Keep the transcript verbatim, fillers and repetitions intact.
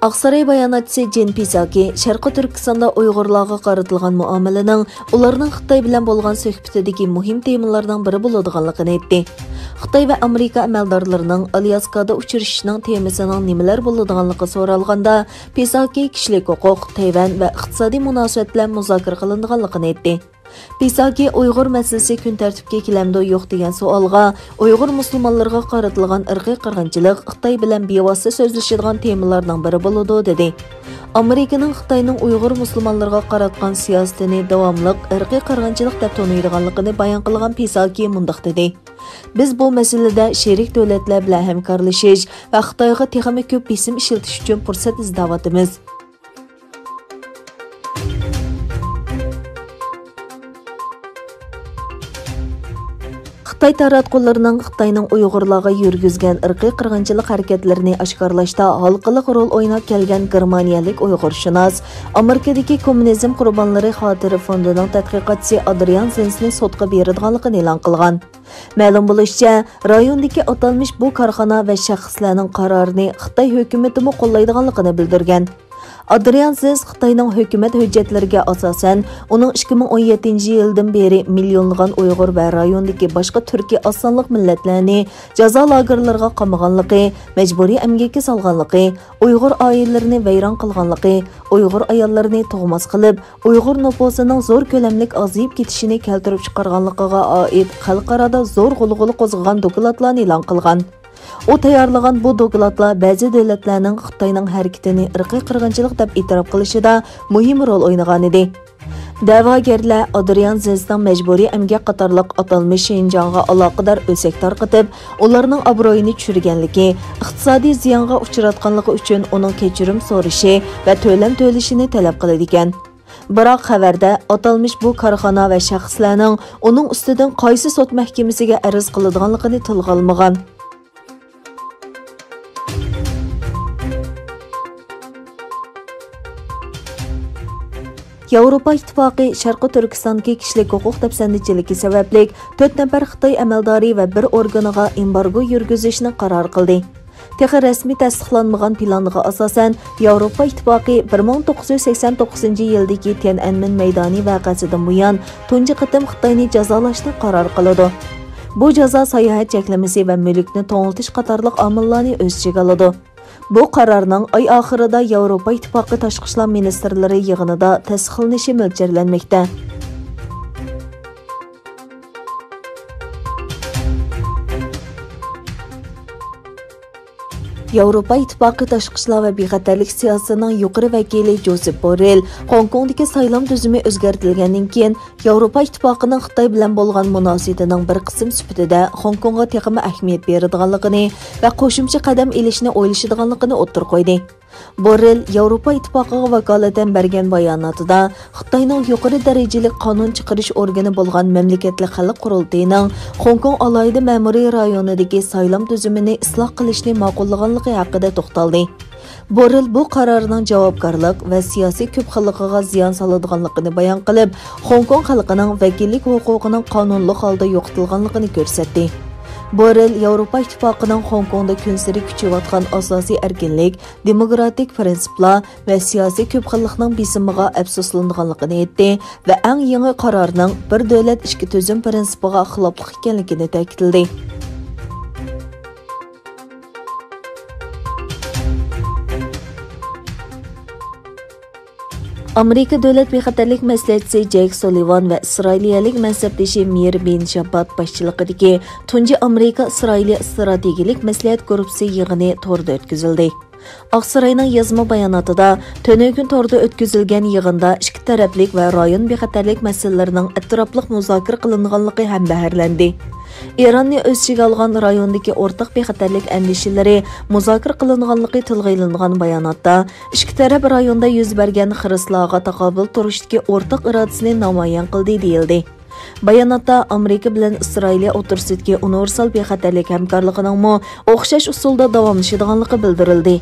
ئاقساراي باياناتچىسى جېن پىساكى شەرقىي تۈركىستاندا ئۇيغۇرلارغا قارىتىلغان مۇئامىلىنىڭ ئۇلارنىڭ خىتاي بىلەن بولغان سۆھبىتىدىكى مۇھىم تېمىلارنىڭ بىرى بولىدىغانلىقىنى ئېيتتى. خىتاي ۋە ئامېرىكا ئەمەلدارلىرىنىڭ ئالياسكادا ئۇچرىشىشىنىڭ تېمىسىنىڭ نېمىلەر بولىدىغانلىقى سورالغاندا، پىساكى كىشىلىك ھوقۇق، تەيۋەن ۋە ئىقتىسادىي مۇناسىۋەت بىلەن مۇزاكىرە قىلىنىدىغانلىقىنى ئېيتتى. پىساكى ئۇيغۇر مەسىلىسى كۈن تەرتىپكە كېلەمدۇ يوق دېگەن سوئالغا، ئۇيغۇر مۇسۇلمانلىرىغا قارىتىلغان ئىرقىي قىرغىنچىلىق خىتاي بىلەن بىۋاسىتە سۆزلىشىدىغان تېمىلارنىڭ بىرى بولىدۇ، دېدى. ئامېرىكىنىڭ خىتاينىڭ ئۇيغۇر مۇسۇلمانلىرىغا قاراتقان سىياسىتىنى داۋاملىق ئىرقىي قىرغىنچىلىق دەپ تونۇيدىغانلىقىنى بايان قىلغان پىساكى مۇنداق دېدى: بىز بۇ مەسىلىدە شېرىك دۆلەتلەر بىلەن ھەمكارلىشىش ۋە خىتايغا تېخىمۇ كۆپ بېسىم ئىشلىتىش ئۈچۈن پۇرسەت ئىزدەۋاتىمىز. خىتاي تاراتقۇلىرىنىڭ خىتاينىڭ ئۇيغۇرلارغا يۈرگۈزگەن ئىرقىي قىرغىنچىلىق ھەرىكەتلىرىنى ئاشكارىلاشتا ھالقىلىق رول ئويناپ كەلگەن گېرمانىيەلىك ئۇيغۇرشۇناس، ئامېرىكىدىكى كوممۇنىزم قۇربانلىرى خاتىرە فوندىنىڭ تەتقىقاتچىسى ئادرىيان زېنسنى سوتقا بېرىدىغانلىقىنى ئېلان قىلغان. مەلۇم بولۇشىچە، رايوندىكى ئاتالمىش بۇ كارخانا ۋە شەخسلەرنىڭ قارارىنى خىتاي ھۆكۈمىتىمۇ قوللايدىغانلىقىنى بىلدۈرگەن. ئادرىيان زېنس خىتاينىڭ ھۆكۈمەت ھۆججەتلىرىگە ئاساسەن، ئۇنىڭ ئىككى مىڭ ئون يەتتىنچى يىلدىن بېرى مىليونلىغان ئۇيغۇر ۋە رايوندىكى باشقا تۈركىي ئاز سانلىق مىللەتلەرنى جازا لاگېرلىرىغا قامىغانلىقى، مەجبۇرىي ئەمگەككە سالغانلىقى، ئۇيغۇر ئائىلىلىرىنى ۋەيران قىلغانلىقى، ئۇيغۇر ئاياللىرىنى تۇغماس قىلىپ، ئۇيغۇر نوپۇسىنىڭ زور كۆلەملىك ئازىيىپ كېتىشىنى كەلتۈرۈپ چىقارغانلىقىغا ئائىت خەلقئارادا زور غۇلغۇلا قوزغىغان دوكلاتلارنى ئېلان قىلغان. ئۇ تەييارلىغان بۇ دوكلاتلار بەزى دۆلەتلەرنىڭ خىتاينىڭ ھەرىكىتىنى ئىرقىي قىرغىنچىلىق دەپ ئېتىراپ قىلىشىدا مۇھىم رول ئوينىغانىدى. دەۋاگەرلەر ئادرىيان زېنسنىڭ مەجبۇرىي ئەمگەك قاتارلىق ئاتالمىش شىنجاڭغا ئالاقىدار ئۆسەك تارقىتىپ، ئۇلارنىڭ ئابرۇيىنى چۈشۈرگەنلىكى، ئىقتىسادىي زىيانغا ئۇچراتقانلىقى ئۈچۈن ئۇنىڭ كەچۈرۈم سورىشى ۋە تۆلەم تۆلىشىنى تەلەپ قىلىدىكەن. بىراق خەۋەردە ئاتالمىش بۇ كارخانا ۋە شەخسلەرنىڭ ئۇنىڭ ئۈستىدىن قايسى سوت مەھكىمىسىگە ئەرز قىلىدىغانلىقىنى تىلغا ئالمىغان. ياۋروپا ئىتتىپاقى شەرقىي تۈركىستاندىكى كىشىلىك ھوقۇق دەپسەندىچىلىكى سەۋەبلىك تۆت نەپەر خىتاي ئەمەلدارى ۋە بىر ئورگىنىغا ئېمبارگو يۈرگۈزۈشنى قارار قىلدى. تېخى رەسمىي تەستىقلانمىغان پىلانغا ئاساسەن، ياۋروپا ئىتتىپاقى بىر مىڭ توققۇز يۈز سەكسەن توققۇزىنچى يىلدىكى تيەنئەنمېن مەيدانى ۋەقەسىدىن بۇيان تۇنجى قېتىم خىتاينى جازالاشنى قارار قىلىدۇ. بۇ جازا ساياھەت چەكلىمىسى ۋە مۈلۈكنى توڭلىتىش قاتارلىق ئامىللارنى ئۆز ئىچىگە ئالىدۇ. بۇ قارارنىڭ ئاي ئاخىرىدا ياۋروپا ئىتتىپاقى تاشقى ئىشلار مىنىستىرلىرى يىغىنىدا تەستىقلىنىشى مۆلچەرلەنمەكتە. ياۋروپا ئىتتىپاقى تاشقى ئىشلار ۋە بىخەتەرلىك سىياسىتىنىڭ يۇقىرى ۋەكىلى جوزېپ بوررېل خوڭكوڭدىكى سايلام تۈزۈمى ئۆزگەرتىلگەندىن كېيىن، ياۋروپا ئىتتىپاقىنىڭ خىتاي بىلەن بولغان مۇناسىۋىتىنىڭ بىر قىسىم سۈپىتىدە خوڭكوڭغا تېخىمۇ ئەھمىيەت بېرىدىغانلىقىنى ۋە قوشۇمچە قەدەم ئېلىشنى ئويلىشىدىغانلىقىنى ئوتتۇرىغا قويدى. بوررېل ياۋروپا ئىتتىپاقىغا ۋاكالىتەن بەرگەن باياناتىدا، خىتاينىڭ يۇقىرى دەرىجىلىك قانۇن چىقىرىش ئورگىنى بولغان مەملىكەتلىك خەلق قۇرۇلتىيىنىڭ خوڭكوڭ ئالاھىدە مەمۇرىي رايونىدىكى سايلام تۈزۈمىنى ئىسلاھ قىلىشنى ماقۇللىغانلىقى ھەققىدە توختالدى. بوررېل بۇ قارارنىڭ جاۋابكارلىق ۋە سىياسىي كۆپ خىللىقىغا زىيان سالىدىغانلىقىنى بايان قىلىپ، خوڭكوڭ خەلقىنىڭ ۋەكىللىك ھوقۇقىنىڭ قانۇنلۇق ھالدا يوقىتىلغانلىقىنى كۆرسەتتى. بوررېل ياۋروپا ئىتتىپاقىنىڭ خوڭكوڭدا كۈنسېرى كۈچىيىۋاتقان ئاساسىي ئەركىنلىك، دېموكراتىك پىرىنسىپلار ۋە سىياسىي كۆپ خىللىقنىڭ بېسىمىغا ئەپسۇسلىنىدىغانلىقىنى ئېيتتى ۋە ئەڭ يېڭى قارارنىڭ بىر دۆلەت ئىككى تۈزۈم پىرىنسىپىغا خىلاپلىق ئىكەنلىكىنى تەكىتلىدى. ئامېرىكا دۆلەت بىخەتەرلىك مەسلىھەتچىسى جەيك سۇلىۋان ۋە ئىسرائىلىيەلىك مەنسەپدىشى مىيىر بىن شاپات باشچىلىقىدىكى تۇنجى ئامېرىكا ئىسرائىلىيە ئىستراتېگىيەلىك مەسلىھەت گۇرۇپپىسى يىغىنى توردا ئۆتكۈزۈلدى. ئاقساراينىڭ يازما باياناتىدا، تۈنۈگۈن توردا ئۆتكۈزۈلگەن يىغىندا ئىككى تەرەپلىك ۋە رايون بىخەتەرلىك مەسىلىلىرىنىڭ ئەتراپلىق مۇزاكىرە قىلىنغانلىقى ھەمبەھىرلەندى. ئىراننى ئۆز ئىچىگە ئالغان رايوندىكى ئورتاق بىخەتەرلىك ئەندىشىلىرى مۇزاكىرە قىلىنغانلىقى تىلغا ئېلىنغان باياناتتا، ئىككى تەرەپ رايوندا يۈز بەرگەن خىرىسلارغا تاقابىل تۇرۇشتىكى ئورتاق ئىرادىسىنى نامايان قىلدى، دېيىلدى. باياناتتا ئامېرىكا بىلەن ئىسرائىلىيە ئوتتۇرىسىدىكى ئۇنىۋېرسال بىخەتەرلىك ھەمكارلىقىنىڭمۇ ئوخشاش ئۇسۇلدا داۋاملىشىدىغانلىقى بىلدۈرۈلدى.